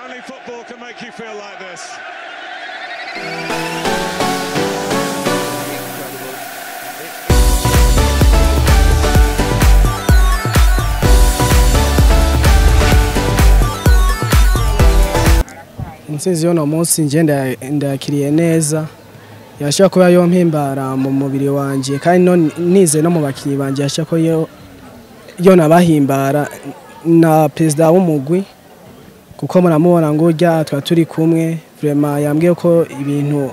Only football can make you feel like this. Intsinzi y'uno munsi nje ndayakiriye neza, yashobora kuba yompimbara mu mubiri wanje kandi no nize no mu bakinyi banje, yashobora ko yo nabahimbara na perezida w'umugwi, kuko muramubona ngo urya twa turi kumwe, vraiment yambwiye ko ibintu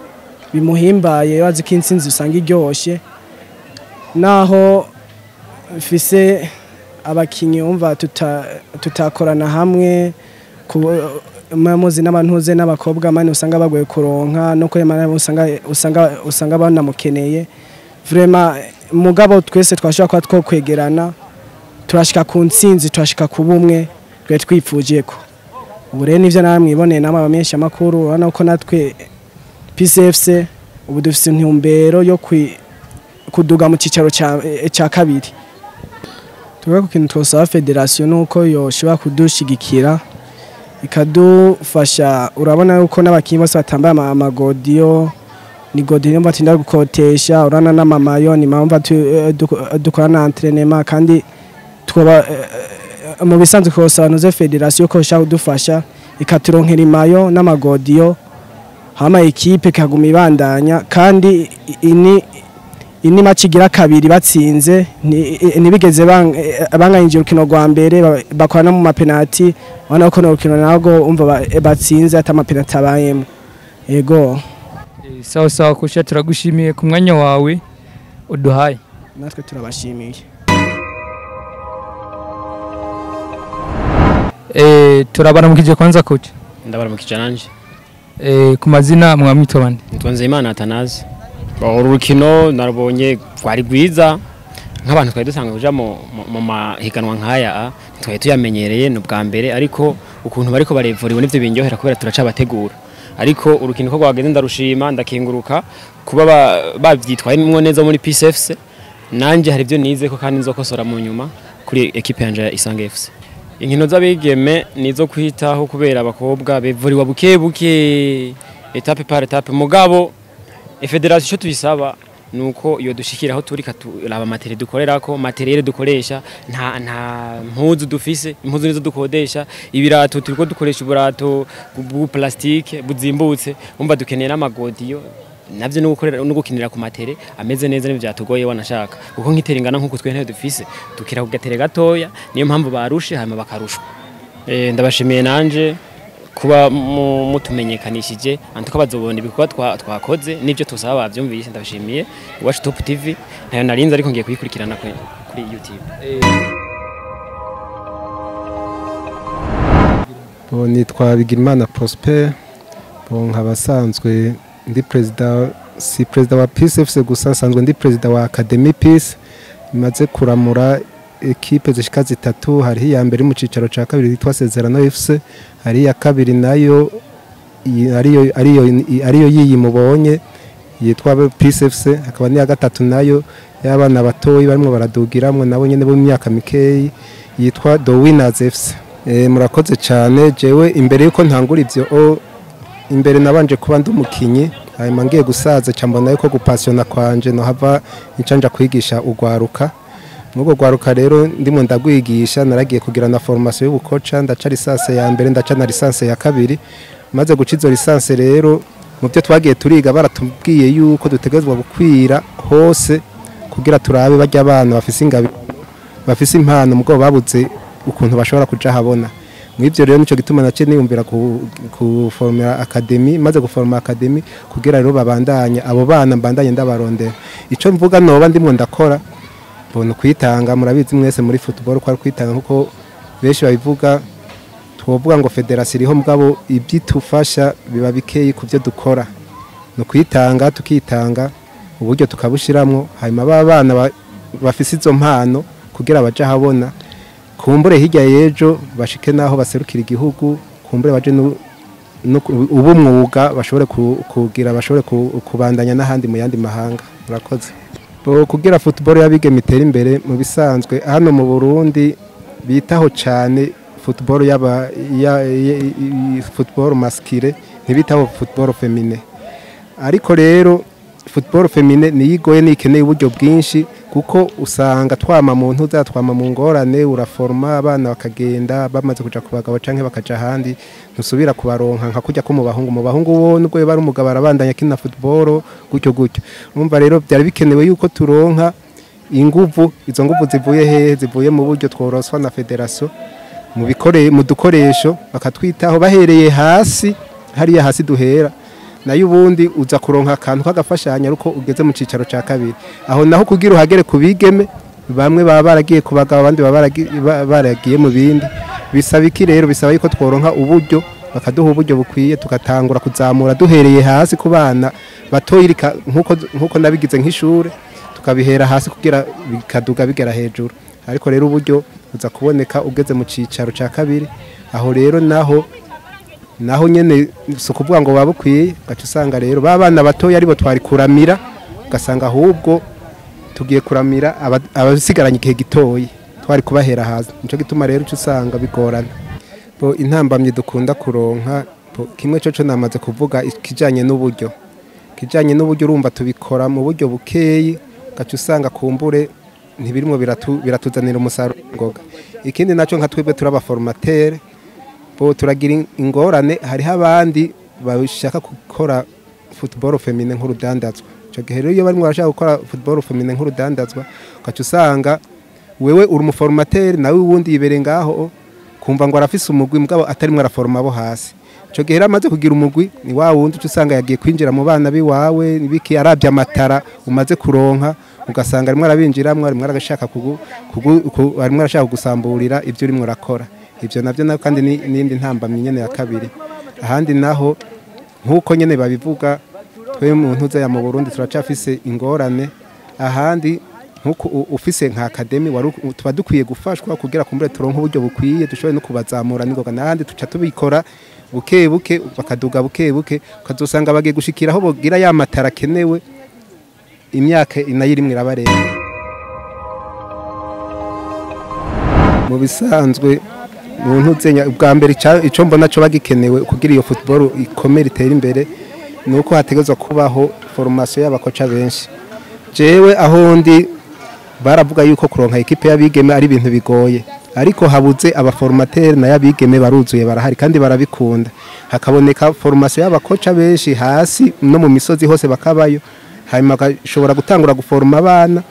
bimuhimbaye, bazi ko intsinzi usanga iryoshe, naho mfise abakinyi umva tutakorana hamwe muzi n'abantuze n'abakobwa mani usanga bagoye kuronka no kwemana, usanga banamukeneye vraiment, mugabo twese twashobora kuba twokwegerana turashika ku ntsinzi, turashika ku bumwe twe twipfuje ko. Ubu rero nivyo namwiboneye namwe abamenyesha makuru, urabona ko natwe PCFC ubu dufise intumbero yo kuduga mu cicaro ca kabiri. Tuvuga ku kintu twosaba federation nuko yoshobora kudushigikira ikadufasha. Urabona yuko n'abakinyi bose batambaye amagodiyo, ni godiyo batinda gukotesha, urana n'amamayo ni mpamvu dukora na entraînement, kandi twoba mu bisanzwe twosaba nuze federation ko ishobora kudufasha ikaturonkera imayo n'amagodiyo, hama ekipe ikaguma ibandanya, kandi ini match igira kabiri batsinze ntibigeze banganyije urukino rwa mbere, bakora no mu mapenalty, ubona ko urukino nabwo umva batsinze ata mapenalty abayemo. Yego. Sawa sawa kusha, turagushimiye ku mwanya wawe uduhaye. Natwe turabashimiye. Turabaramukije kwanza coach. Ndabaramukije nanje. Ku mazina mwamwitwa bande? Nitwa Nzeyimana Atanazi. Uru rukino narubonye rwari rwiza, nk'abantu twari dusanzwe kuja mu mahiganwa nk'aya twari tuyamenyereye ni ubwa mbere, ariko ukuntu bariko barevuriwe nivyo binyohera kubera turacabategura. Ariko urukino ko rwagenze ndarushima, ndakenguruka kuba bavyitwayemwo neza muri PCFC, nanje hari ivyo nize ko kandi nzokosora mu nyuma kuri equipe yanje ya Isange FC. Inkino z'abigeme nizo kwitaho kubera abakobwa bevuriwa buke buke, etape par etape, mugabo federation ico tuyisaba nuko iyo dushikira aho turi katuraba materiel dukorerako, materiel dukoresha, nta mpuzu dufise, impuzu nizo dukodesha, ibirato turiko dukoresha uburato bwa plastique buzimbutse, umva dukeneye n'amagodiyo navyo no gukorera no gukinira ku matere ameze neza n'ivyo byatugoye wanashaka, kuko nkitera ingana nkuko twe ntayo dufise dukira ku gatere gatoya, niyo mpamvu barushe hanyuma bakarushwa. Ndabashimiye nanje kuba mutumenyekanishije, antuko bazobona ibikorwa twakoze n'ibyo tusaba bavyumvise. Ndabashimiye Iwacu Top TV, ntayo narinze ariko ngiye kuyikurikirana kuri YouTube. Bo nitwa Bigirimana Prosper, bo nkabasanzwe ndi president, si president wa PCFC gusa, nsanzwe ndi president wa Academy Peace, imaze kuramura ekipe zishika zitatu. Hari iya mbere mu cicaro ca kabiri yitwa Sezerano FC, hari iya kabiri nayo ariyo yiyi mubonye yitwa Peace FC, hakaba n'iya gatatu nayo y'abana batoyi barimo baradugiramwe nabo nyene bo myaka mikeyi yitwa The Winners FC. Murakoze cyane. Jewe imbere yuko ntangura ivyo, imbere nabanje kuba ndi umukinyi, hanyuma ngiye gusaza cambona yuko gupasiona kwanje no hava incanja kwigisha ugwaruka. Mugo gwaruka rero ndimo ndagwigisha, naragiye kugira na formation y'ubukoca, ndaca licence ya mbere, ndaca na licence ya kabiri. Maze guca izo licence rero mu byo twagiye turiga baratubwiye yuko dutegezwa gukwira hose kugira turabe barya abana bafise ingabi, bafise impano mugo babuze ukuntu bashobora kuja habona. Mwivyo rero nico gituma nace niyumvira ku forma academy, maze guforma academy kugira rero babandanye abo bana mbandanye ndabarondera. Ico mvuga noba ndimo ndakora bono kwitanga, murabizi mwese muri football ko ari kwitanga nkuko benshi babivuga, twovuga ngo federation iriho mugabo ibyitufasha biba bikeyi kuvyo dukora. No kwitanga tukitanga uburyo tukabushiramwo, hanyuma abana bafise izo mpano kugira baje habona, kumbure hirya yejo bashike naho baserukira igihugu, kumbure baje ubu mwuga bashobore kugira bashobore kubandanya n'ahandi mu yandi mahanga. Murakoze. Bo kugira football yabigeme itere imbere mu bisanzwe hano mu Burundi bitaho cyane football yaba football masculin, ntibitaho football féminin. Ariko rero football féminin niyigoye, nikeneye uburyo bwinshi, kuko usanga twama mu ntuza, twama mu ngorane. Uraforma abana bakagenda, bamaze kuja ku bagabo canke bakaja ahandi, ntusubira kubaronka nka kujya ko mu bahungu. Mu bahungu bo nubwo bari umugabo arabandanya akina football gutyo gutyo. Urumva rero byari bikenewe yuko turonka inguvu. Izo nguvu zivuye hehe? Zivuye mu buryo tworoswa na fédération, mu bikore, mu dukoresho, bakatwitaho bahereye hasi, hariya hasi duhera. Nayo ubundi uza kuronka akantu k'agafashanya ariko ugeze mu cicaro ca kabiri. Aho naho kugira uhagere ku bigeme, bamwe baba baragiye ku bagabo, abandi baba baragiye mu bindi. Bisaba iki rero? Bisaba yuko tworonka uburyo, bakaduha uburyo bukwiye, tugatangura kuzamura duhereye hasi ku bana batoyirika, nkuko nabigize nk'ishure, tukabihera hasi kugira bikaduga bigera hejuru. Ariko rero uburyo uza kuboneka ugeze mu cicaro ca kabiri. Aho rero naho nyene si ukuvuga ngo babukwiye, gaca usanga rero ba bana batoya aribo twari kuramira, ugasanga ahubwo tugiye kuramira abasigaranye igihe gitoyi twari kubahera hasi. Nico gituma rero uca usanga bigorana. Bo intambamyi dukunda kuronka, bo, kimwe coco namaze kuvuga, ikijanye n'uburyo. Kijanye n'uburyo, urumva tubikora mu buryo bukeyi, gaca usanga kumbure ntibirimo biratuzanira umusaruro ngoga. Ikindi naco, nka twebwe turi abaformateurs, bo turagira ingorane. Hariho abandi bashaka gukora football féminin nk'urudandazwa. Ico gihe rero iyo barimo barashaka gukora football féminin nk'urudandazwa, ugaca usanga wewe uri umuformateur, nawe uwundi yibere ngaho, kumva ngo arafise umugwi mugabo atarimwo araforma abo hasi. Ico gihe rero amaze kugira umugwi, ni wa wundi uca usanga yagiye kwinjira mu bana biwawe nibiki, aravye amatara umaze kuronka, ugasanga arimwo arabinjiramwo, arimwo arashaka kugu, kugu, ku, arimwo arashaka kugusamburira ivyo urimwo urakora. Ivyo navyo na kandi ni n'indi ntambamyi nyene ya kabiri. Ahandi naho, nkuko nyene babivuga, twe mu ntuza ya mu Burundi turacafise ingorane. Ahandi nkuko ufise nka academy wari tuba dukwiye gufashwa kugira kumbure turonke uburyo bukwiye, dushobore no kubazamura ningoga. N'ahandi tuca tubikora buke buke, bakaduga buke buke, ukazosanga bagiye gushikira aho bogira ya matara akenewe, imyaka nayo irimwo irabarenga. Mu bisanzwe mu ntuzenya, ubwa mbere ico mbona co bagikenewe kugira iyo football ikomere, itere imbere, nuko hategezwa kubaho formation y'abakoca benshi. Jewe aho ndi baravuga yuko kuronka équipe y'abigeme ari ibintu bigoye, ariko habuze abaformateurs, na y'abigeme baruzuye, barahari kandi barabikunda. Hakaboneka formation y'abakoca benshi hasi no mu misozi hose bakabayo, hanyuma bagashobora gutangura guforma abana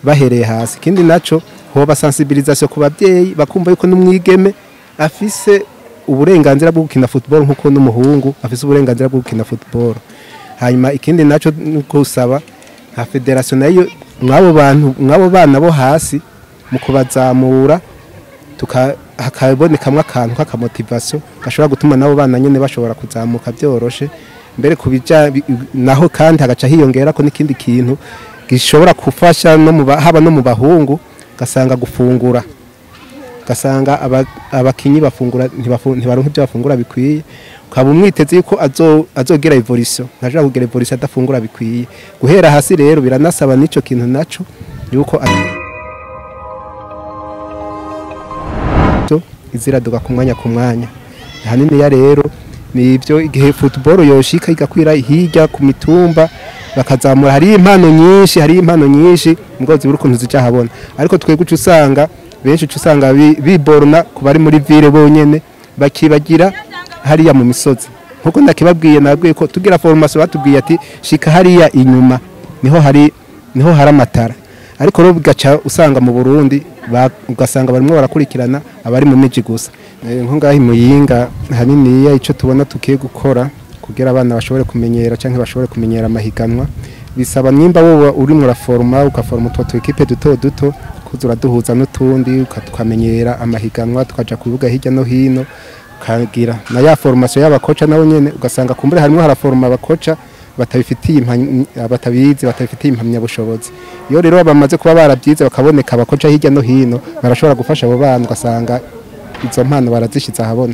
bahereye hasi. Ikindi naco, hoba sensibilisation ku bavyeyi, bakumva yuko n'umwigeme afise uburenganzira bwo gukina football nkuko n'umuhungu afise uburenganzira bwo gukina football. Hanyuma ikindi naco, nuko usaba nka fédération nayo, mwabo bantu, mwabo bana bo hasi, mu kubazamura hakabonekamwo akantu k'akamotivation gashobora gutuma nabo bana nyene bashobora kuzamuka byoroshe. Mbere kubija naho kandi hagaca hiyongera ko n'ikindi kintu gishobora gufasha no mu haba no mu bahungu, gasanga gufungura, gasanga abakinyi bafungura ntibaronka ibyo bafungura bikwiye. Ukaba umwiteze yuko azogira évolution, ntashobora kugira évolution adafungura bikwiye guhera hasi. Rero biranasaba n'ico kintu naco yuko iziraduga ku mwanya ku mwanya. Ahanini ya rero ni ibyo, igihe football yoshika igakwira hirya ku mitumba, bakazamura, hari impano nyinshi, hari impano nyinshi ngo zibura ukuntu zija habona. Ariko twebwe uca usanga benshi uca usanga biborna ku bari muri ville bonyene, bakibagira hariya mu misozi. Nkuko ndakibabwiye, nabwiye ko tugira formation batubwiye ati shika hariya inyuma, niho hari amatara. Ariko rero bigaca usanga mu Burundi ugasanga barimo barakurikirana abari mu miji gusa. Nko ngaho i Muyinga, haniniya ico tubona tukiye gukora kugira abana bashobore kumenyera canke bashobore kumenyera amahiganwa, bisaba nimba wowe urimo uraforma, ugaforma utwo tu équipe duto duto, kuza uraduhuza n'utundi, tukamenyera amahiganwa, tukaja ku bibuga hirya no hino, ukagira na ya formation y'abakoca nabo nyene. Ugasanga kumbure harimo haraforma abakoca batabifitiye batabizi, batabifitiye impamyabushobozi. Iyo rero bamaze kuba barabyize, bakaboneka abakoca hirya no hino, barashobora gufasha abo bana, ugasanga izo mpano barazishize ahabona.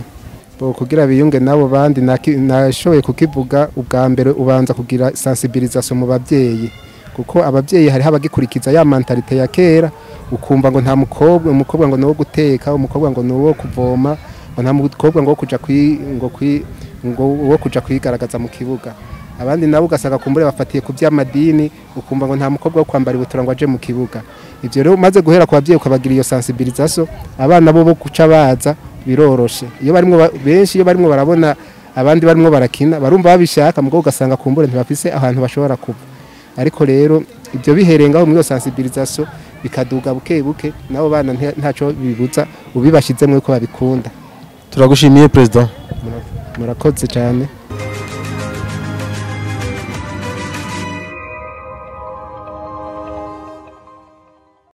Bo kugira biyunge nabo bandi, nashoboye kukivuga ubwa mbere, ubanza kugira sensibilisation mu bavyeyi, kuko abavyeyi hariho abagikurikiza ya mentalité ya kera. Ukumva ngo nta mukobwa, umukobwa ngo nuwo guteka, umukobwa ngo nuwo kuvoma, ngo nta mukobwa ngo kuja kwi ngo kwi ngo wo kuja kwigaragaza mu kibuga. Abandi nabo ugasanga kumbure bafatiye ku by'amadini, ukumva ngo nta mukobwa wo kwambara ibutura ngo aje mu kibuga. Ivyo rero umaze guhera ku bavyeyi ukabagira iyo sensibilisation, abana bo guca baza biroroshe. Iyo barimwo benshi, iyo barimwo barabona abandi barimwo barakina, barumva babishaka, mugabo ugasanga kumbure ntibafise ahantu bashobora kuva. Ariko rero ibyo bihereye ngaho muri iyo sensibilisation bikaduga buke buke, nabo bana ntaco bibuza ubibashizemwo ko babikunda. Turagushimiye, president. Murakoze cyane.